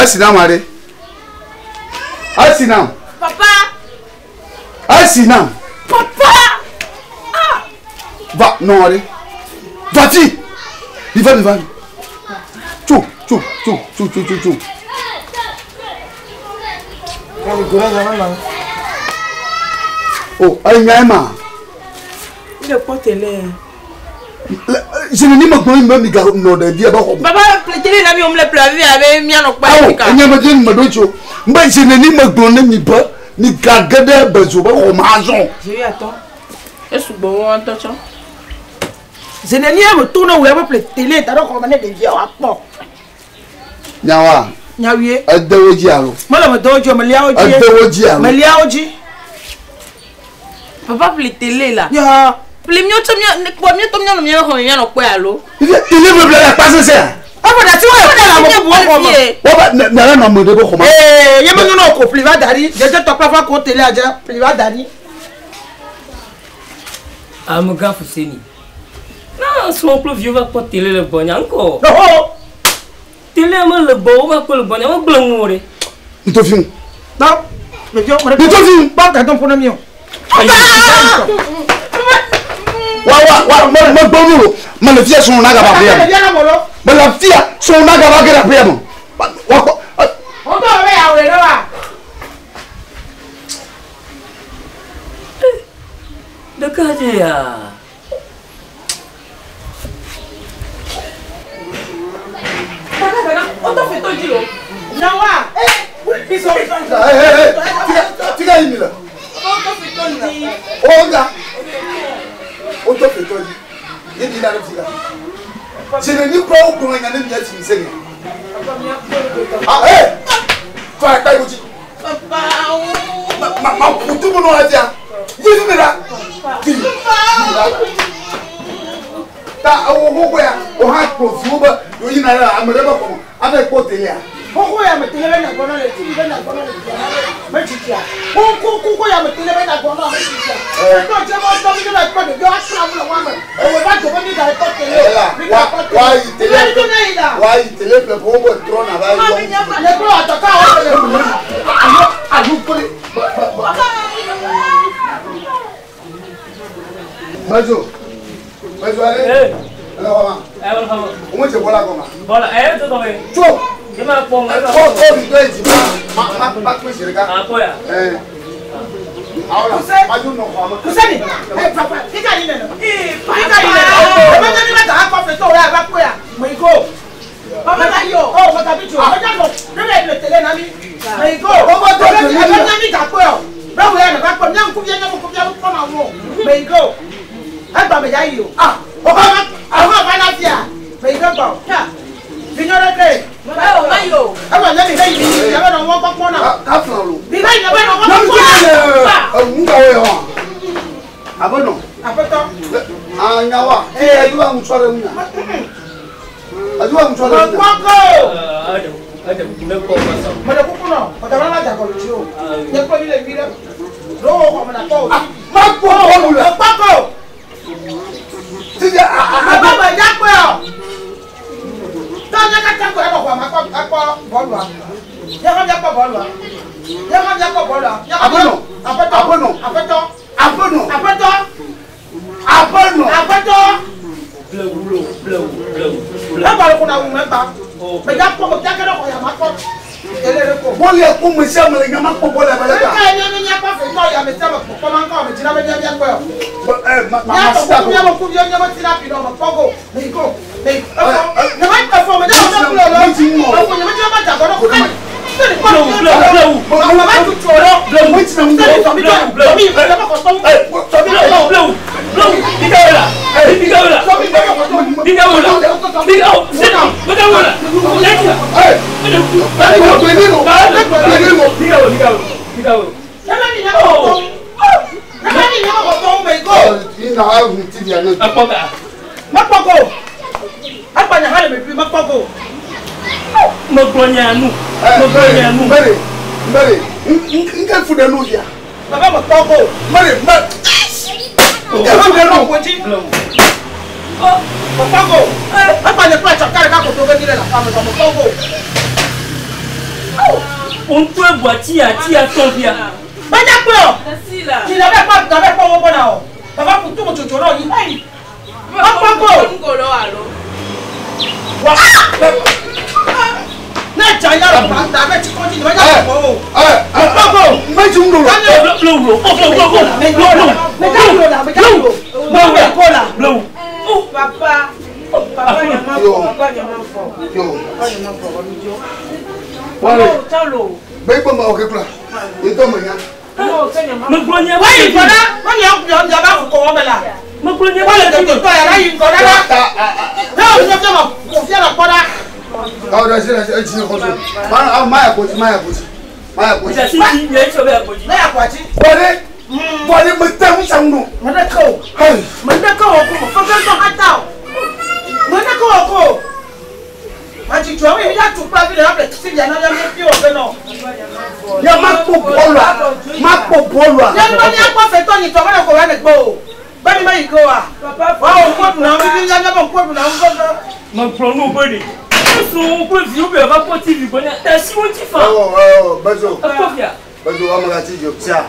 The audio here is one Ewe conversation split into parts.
Esi na ma ɖe. Esi nam. Papa. Esi nam. Papa. Ah. Va nɔ ɖe. Va fi. Mi va mi va. Tso tso tso tso tso tso tso. O enya ema. Mi le kpɔ tele. Zene ni megblɔ mi be mi ga nɔ ɖevia be xɔ me. Papa ƒle tele na mi o mi le ƒle afi abe mianɔ kpɔ Awo ɖeka. enye me dzi me ɖo tso. Mbe zene ni megblɔ ne mi be mi ga ge ɖe bezo be xɔ me azɔ. Zeri atɔ. Esugbɔ wo ŋutɔ tsɔ. Zene ni ame to ne wò ya be ƒle tele da ɖe xɔ me ne ɖevia wòakpɔ. Nyawoa. Nyawie. Ede wo dzi alo. Mele me de wo dzi o, melia wo dzi. Ede wo dzi alo. Melia wo dzi. Papa ƒle tele la. Ya. Ƒle míawo tsɔ mía kpɔ míawo tɔ míanɔ míaƒe xɔ me míanɔ kpɔe alo. Tele ƒle le akpa sesẽ. Eƒe ɖe wo le ame bubu xɔ me. Wo be mia nɔ ame ɖe be xɔ me. Ee, ye menyo na ko ƒli va da ɖi. Dzedze tɔ kple afa ko tele adze ƒli va da ɖi. Amegã Fuseni. Na srɔ̃ kple viwo va kpɔ tele le gbɔnya ŋkɔ. Oho. Tele mele gbɔ wo va kpɔ le gbɔnya megblẽ ŋu o ɖe. Ntofi. Kpɔ. Ɖeviwo me ɖe. Ntofi. Kpɔ gado ƒo na mi o. Wa wa wa me me gbɔ nu o. Mele fia srɔ̃ na gaba ƒea me. Mele fia srɔ̃ na gaba ge ɖe aƒea me. Wa kpɔ. Wotɔ be yeawɔe ɖe wa. Ɖeka dze ya. Nyawa. Tika yi mi le. O nga. O tɔ fetɔ dzi. Ye mi da ɖe tika. Zene ni kura wo gblɔ nya ne mia dzi mi se nya. Ah eh. Tɔ akpa yi ko dzi. Ma ma ƒu tu mu nɔ afia. Yi fi mi la. Ti. Ta ewo xoxo ya o hã kplɔ viwo be yewo yina ɖe ame ɖe be xɔ me ava yi kpɔ telea. Koko ya me tele be nyagbɔ na le TV be nyagbɔ na le via na me dzidzia. Koko koko ya me tele be nyagbɔ na me dzidzia. Eɖo dze be wotɔ mi ne va kpɔ ɖeviwo asra mu le woame. Ewɔ va do be mi ga kpɔ tele o. Mi ga kpɔ tele. Wa yi tele. Mi ga yi la. Wa yi tele ƒle ƒe wo be trɔ na va yɔ. Nye kple atɔ ka wo le. Alo alo kple. Mezo. Mezo ale. Ele xɔ ma. Ɛ O me dze bɔla gɔma. bɔla ɛ to tɔ be. Tso. Ye ma kpɔ ŋu. Kɔ kɔ mi do edzi ma ma ma kpe zi ɖeka. A kpɔ ya. Ɛɛ. Awo la ma dzo nɔ xɔa me. Kuseni. Ɛ papa fika yi nene. Fika yi nene. Ebe nye mi be ga akpɔ fetɔ wo ya va kpɔe ya. Me yi go. Papa ka yi o. O me gabi tso. Me dza nɔ. Ne be le tele na mi. Me yi go. Ebe nye mi ga kpɔe o. Be wo ya ne va kpɔ. Mía ŋkuvia nye ŋkuvia kpɔ na wo. Me yi go. Egba me ya yi o. Ah. O va o va va na fia. Me yi go gbɔ. Ya. Vinyɔ ɖe ke. O ma yi o. Ebe nye mi he yi mi yi be nɔ ŋɔ kpɔkpɔ na. Ka flan lo. Mi he yi be nɔ ŋɔ Nyɔnu kpɔkpɔ ti na. le enu kawo yɛ wa. Abe nɔ. Aƒetɔ. Ah nyawa. Ee edu wa ŋutsua ɖe ŋunya. Edu wa ŋutsua ɖe ŋunya. Mekpɔ ko. Ɛɖe ɛɖe kuku ne kpɔ ma sɔ. Mele kuku nɔ, mègava na dze agɔlu dzi o. Nye kple mi le nyui ɖe. Ɖo wò xɔme nàkpɔ wò TV. Ma kpɔ bɔlu le. Mekpɔ ko. Titi a a a. Mebe medza kpɔe o. Tɔ nye katã koe anɔ xɔa me akpɔ akpɔ bɔlua. Nye hã míakpɔ bɔlua. Nye hã míakpɔ bɔlua. Nye hã Aƒenɔ. Aƒetɔ. Aƒenɔ. Aƒetɔ. Aƒenɔ. Aƒetɔ. Aƒenɔ. Aƒetɔ. Blewu lo blewu blewu blewu. Egba le ƒona wu megba. Medza kpɔ medza ge ɖe xɔ ya me akpɔ tele ɖe ko. Bɔlu ya kpɔ me sia me le nya ma kpɔ bɔlu ya be le ka. Eka nye mi míakpɔ fetɔ ya me sia me kpɔkpɔ ma ŋkɔ me dzina be mía míakpɔe o. Ɛ ma ma ma Míatɔ sita kuku ko. míabe ŋkuviwo míabe tina pi nɔ me kpɔ go. Meyi go. Meyi. Efo. Nye me efo me dze me kple lo. Efo nye me dze me dze agɔ ɖe kuku. Seni kpɔ Blewu blewu blewu. Ame ma tutu o ɖo. Blewu. Seni tɔmi tɔ tɔmi yi fɛ kɔ tɔmu. Tɔmi Blewu blewu blewu. Bika wo la. Bika wo la. Tɔmi fɛ kɔ tɔmu. Bika wo la. Bika wo. Seni. Bika wo la. Lɛti. Ɛ Ɛɖe kuku. ɛ kpe ne lo. Kpe ne lo. Bika wo bika wo bika wo. Ebe mi nye me kɔ tɔmu. Ebe mi nye me kɔ tɔmu meyi go. Ina ahu TV ya ne. Akpɔ ka. Mekpɔ go. Egba nye hã le me vi mekpɔ go. Megblɔ nya nu. Megblɔ nya nu. Mbere mbere nke fu ɖe nu via. Baba mekpɔ go. Mbere mbe. Nke fu ɖe nu. Mekpɔ dzi. Blewu. Mekpɔ go. Egba nye kple atsaka ɖeka koto ge mi le le aƒea me vɔ mekpɔ go. On peut boire tia tia ton via. Bẹ́ẹ̀ pé ọ̀. Kì í lọ bẹ́ẹ̀ pa bẹ́ẹ̀ pọ̀ wọ́n bọ̀dà ọ̀. Bàbá kò tó mo jòjò náà yìí. Ẹ̀yìn. Wọ́n pọ̀ kò. Ne dza ya le ba da bɛ tsi kɔdzi ne bɛ dza kɔ o. Ɛ méjì ń lò. Lo lo lo lo lo lo lo. Mɛ dza wò la mɛ dza wò. Mɛ wò kɔ la. Lo. Papa. Papa nyama Yo. fɔ. Papa nyama fɔ. Yo. Papa nyama fɔ. Wale. Mo talo. Bẹ́ẹ̀ gbọ́ ma òkè kura. Ètò ọmọ yẹn. Mo tẹ nyama. Me gblɔ nye. Wọ́n yi nkɔ la wọ́n yà yà yà bá kɔ wọ́n bɛ la. Me gblɔ nye. Wọ́n lè tètè tọ́ yàrá yi nkɔ la la. Ne yà wọ́n fẹ́ ma kò fíà la kọ́ la. Ọ̀ ṣe ṣe ṣe kọ́ so. Má yà kó sí má yà kó sí. Má yà kó sí. Jasi ti nye tsɔ be agbodzi. Ne yà kɔ atsi. Bọ̀dé bọ̀dé mo tẹ́ ń sàn nù. Mɛ ne ke o. Mɛ ne ke o ko mɛ fɛn fɛn tɔ ha ta o. Mɛ ne ke o ko. Màtí jɔ mi yà tu kura fi le abe ti fi yà nana mi fi o fɛ nɔ. Yẹ má kó bọ́ọ̀lù à má kó bọ́ọ̀lù à. Yẹnu bá ní akpọ̀fẹ́ tọ́ ni tọ́ wọ́n lè kó wá lè gbọ́ o. Bẹ́ẹ̀ni bá yìí kó wa. Papa Wà á kó dùn náà bíbí yá nyɛ bọ̀ kó dùn náà ń gbọ́dọ̀. Me gblɔ nu be de. Srɔ̃wo kple viwo be va kpɔ TV gbɔ nye. Tasi wo ŋuti fa. Ɔ ɔ bẹ́sọ̀ Ekpɔ fia. bẹ́sọ̀ ọmọ la ti jọ tíà.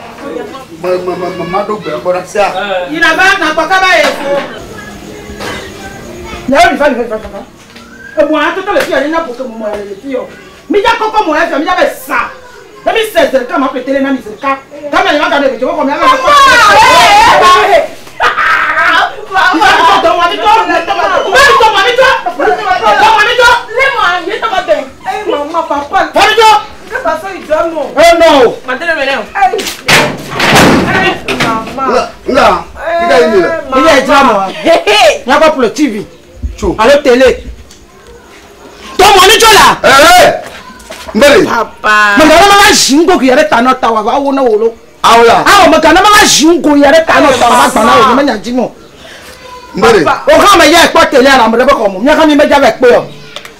Mọ mọ mọ má dó gbẹ gbọ́dọ̀ tíà. Yìnyínna bá nà kọ́ kábà yẹ fún. Yàrá mi fa mi fa mi fa fa. Emu àtúntò lè fi ọ̀ nínú àpòkè mọ̀ ẹ̀ lè fi ọ̀. Mi já kọ́kọ́ mọ̀ ẹ̀ fẹ́ mi já bẹ̀ sà. Lẹ́mi sẹ̀ zẹ̀rẹ̀ká máa pè tẹ́lẹ̀ náà mi zẹ̀rẹ̀ká. Kámi àyìnbá kan lè jẹ́ wọ́kọ̀ mi á máa kọ́. Eh maman papa. Que papa il doit mo. Madame mene. Eh maman. Nga kíkà yín mi lẹ. TV Tso. alo télé tọmọ níjọ́ la. Ẹ ẹ n bẹ̀rẹ̀. Papa. Mɛgana ma zi ŋgo yi ɖe ta nɔ ta wa va wo ne wo lo. Awo la. Awɔ mɛgana ma zi ŋgo yi ɖe ta nɔ ta wa va gbana wo ne nya dzi mɔ. N bẹ̀rẹ̀. O hã me ya ekpɔ télé ala ame ɖe be xɔ mɔ mía hã mi me dza va kpe o.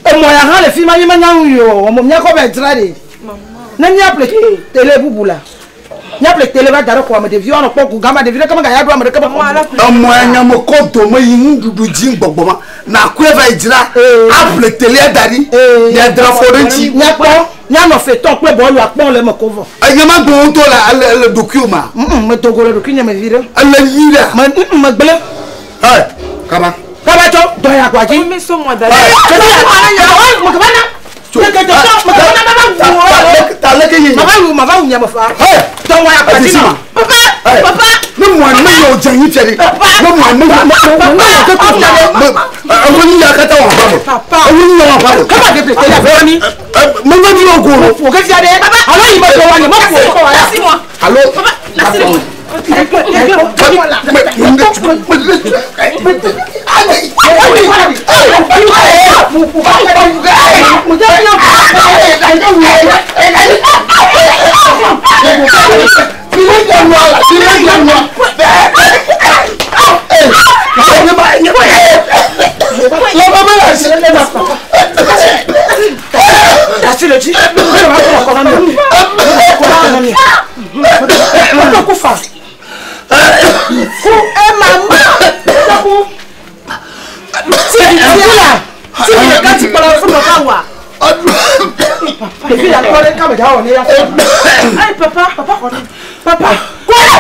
Emɔ ya hã le fi ma mi me nya nu yi o mɔ mía kɔ va dzra ɖe. Ne mía ƒle télé bubu la mía ƒle télé va da ɖe xɔa me ɖeviwo anɔ kpɔ gu gama ɖevi ɖeke mega ya ɖo ame ɖeke be xɔ me. Ọmọ ẹ̀yàn mo kọ́ dòmó yìí ń dúdú jí gbọ̀gbọ̀ ma nà kú ẹ̀ fà ìjìlá àpèlè tẹ̀lé ẹ̀ dàrí ní ẹ̀ dẹ̀rẹ̀ fọ́ ọ́dẹ̀ jí. Mía kpɔ mía nɔ fetɔ kple bɔlu akpɔ le eme ko vɔ. Ẹ̀yàn má gbóhùn tó la ẹlẹ ẹlẹ dòkí o ma Me dogo le ɖokui nye me vi ɖe. ẹlẹ yí rẹ. Me me gblẽ. Ẹ kaba. Kaba tsɔ dɔ ya kɔa dzi. Mi so mo da. Ta leke yìí. Papa papa. Ne mɔ ne yɔ jɛ yín fiyɛ de. Ne mɔ ne yɔ ɛwɔ ni yà kata wà ba bɔ. Ɛwɔ ni yà wà ba bɔ. Mɛ n yɔ ko. Alo. Papa, laissez-moi. Hey papa, papa, papa. Mɛ